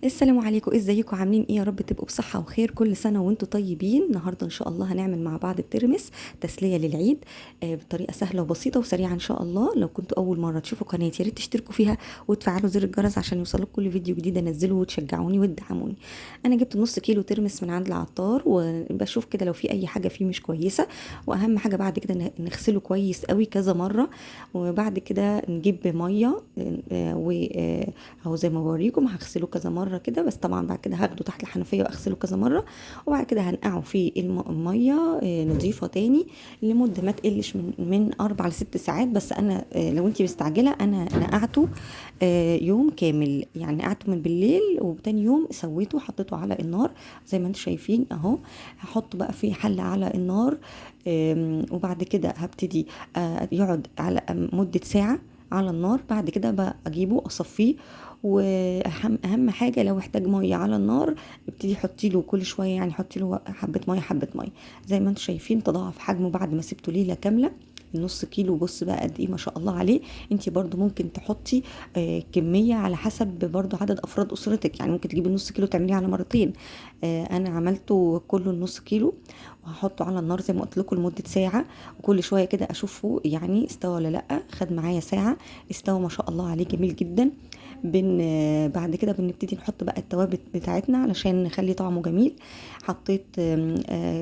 السلام عليكم، ازيكم؟ عاملين ايه؟ يا رب تبقوا بصحة وخير، كل سنة وانتم طيبين. النهاردة ان شاء الله هنعمل مع بعض الترمس تسلية للعيد بطريقة سهلة وبسيطة وسريعة ان شاء الله. لو كنتوا اول مرة تشوفوا قناتي يا ريت تشتركوا فيها وتفعلوا زر الجرس عشان يوصلكم كل فيديو جديد انزله وتشجعوني وتدعموني. انا جبت نص كيلو ترمس من عند العطار، وبشوف كده لو في اي حاجة فيه مش كويسة، واهم حاجة بعد كده نغسله كويس قوي كذا مرة، وبعد كده نجيب مية واهو زي ما بوريكم هغسله كذا مرة كده، بس طبعا بعد كده هاخده تحت الحنفية واغسله كذا مرة، وبعد كده هنقعه في المية نضيفه تاني لمدة ما تقلش من 4 ل 6 ساعات. بس انا لو انتي مستعجلة انا نقعته يوم كامل، يعني نقعته من بالليل وتاني يوم سويته وحطيته على النار زي ما انتم شايفين اهو. هحطه بقى في حله على النار، وبعد كده هبتدي يقعد على مده ساعة على النار. بعد كده بقى اجيبه اصفيه، واهم حاجة لو احتاج مية على النار ابتدي حطي له كل شوية، يعني حطي له حبه مية حبه مية. زي ما انتم شايفين تضاعف حجمه بعد ما سبته ليلة كاملة، النص كيلو بص بقى قد ايه ما شاء الله عليه. انت برضو ممكن تحطي كمية على حسب برضو عدد افراد اسرتك، يعني ممكن تجيبي النص كيلو تعمليه على مرتين. انا عملته كله النص كيلو، وهحطه على النار زي ما قلت لكم لمدة ساعة، وكل شوية كده اشوفه يعني استوى ولا لا. خد معايا ساعة استوى ما شاء الله عليه، جميل جدا. بعد كده بنبتدي نحط بقى التوابل بتاعتنا علشان نخلي طعمه جميل. حطيت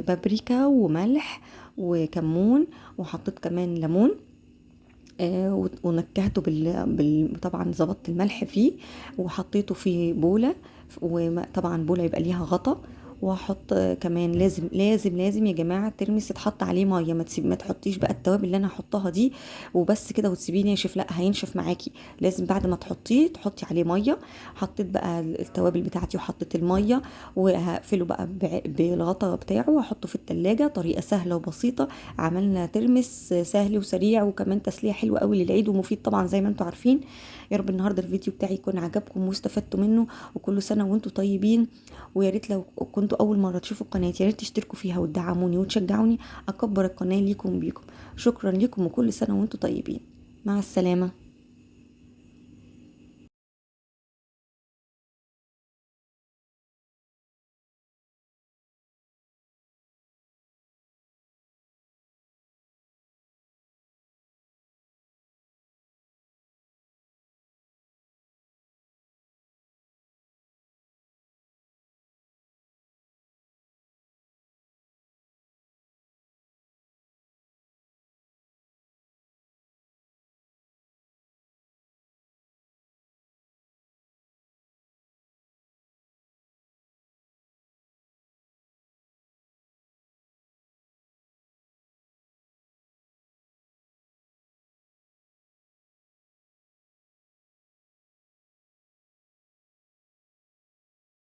بابريكا وملح وكمون، وحطيت كمان ليمون، ونكهته طبعا ظبطت الملح فيه، وحطيته في بوله، وطبعا بوله يبقى ليها غطا. وهحط كمان لازم لازم لازم يا جماعة الترمس يتحط عليه مية، ما تحطيش بقى التوابل اللي انا هحطها دي وبس كده وتسيبيه ناشف، لا هينشف معاكي. لازم بعد ما تحطيه تحطي عليه مية. حطيت بقى التوابل بتاعتي وحطيت المية، وهقفله بقى بالغطا بتاعه وهحطه في التلاجة. طريقه سهلة وبسيطة، عملنا ترمس سهل وسريع، وكمان تسلية حلوة قوي للعيد ومفيد طبعا زي ما انتم عارفين. يا رب النهارده الفيديو بتاعي يكون عجبكم واستفدتوا منه، وكل سنة وانتم طيبين. ويا ريت لو كنتوا اول مرة تشوفوا القناة يا ريت تشتركوا فيها وتدعموني وتشجعوني اكبر القناة ليكم بيكم. شكرا لكم وكل سنة وانتم طيبين. مع السلامة.